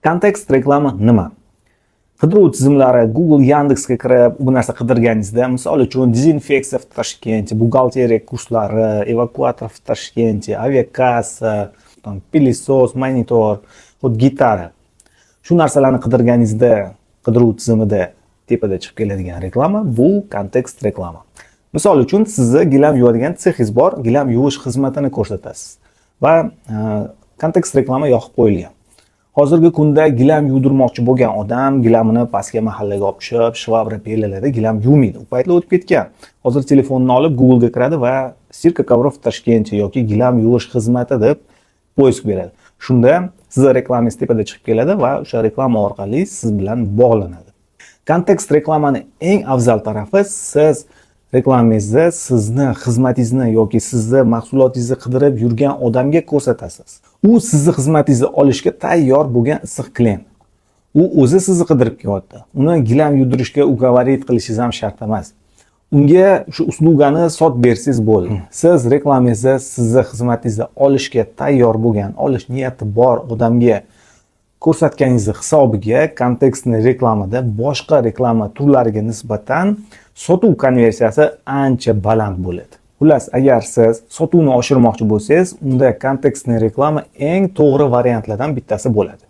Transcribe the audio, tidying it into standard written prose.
Kontekst reklama nima? Qidiruv tizimlari Google, Yandexga kirib, bu narsa qidirganingizda, misol uchun, "дезинфекция в Ташкенте", "бухгалтерия kurslari", "эвакуатор в Ташкенте", "aviakassa", там, "пылесос", "monitor", вот "gitara". Shu narsalarni qidirganingizda, qidiruv tizimida tepada chiqib keladigan reklama bu kontekst reklama. Misol uchun, sizni gilam yuvadigan sexingiz bor, gilam yuvish xizmatini ko'rsatasiz va kontekst reklama yoqib qo'yilgan. Hozirgi kunda gilam yuvdirmoqchi bo'lgan odam gilamini pastga, mahallaga olib tushib, shvabra, pillalarda gilam yuvmaydi. U paytlar o'tib ketgan. Hozir telefonni olib, Google'ga kiradi va "стирка ковров в Ташкенте" yoki "gilam yuvish xizmati" deb поиск beradi. Shunda sizni reklamangiz tepada chiqib keladi va o'sha reklama orqali siz bilan bog'lanadi. Kontekst reklamani eng afzal tarafi, siz reklamangizni sizni xizmatingizni yoki sizni mahsulotingizni qidirib yurgan odamga ko'rsatasiz. U sizni xizmatingizni olishga tayyor bo'lgan issiq klient. U o'zi sizni qidirib kelyapti. Uni gilam yuvdirishga уговорить qilishingiz ham shart emas. Unga shu услуга ni sotib bersangiz bo'ldi. Siz reklamangizni sizni xizmatingizni olishga tayyor bo'lgan, olish niyati bor odamga ko'rsatganingizni hisobiga контекстный reklamada boshqa reklama turlariga nisbatan sotuv konversiyasi ancha baland bo'ladi. Xullas, agar siz sotuvni oshirmoqchi bo'lsangiz, unda контекстный reklama eng to'g'ri variantlardan bittasi bo'ladi.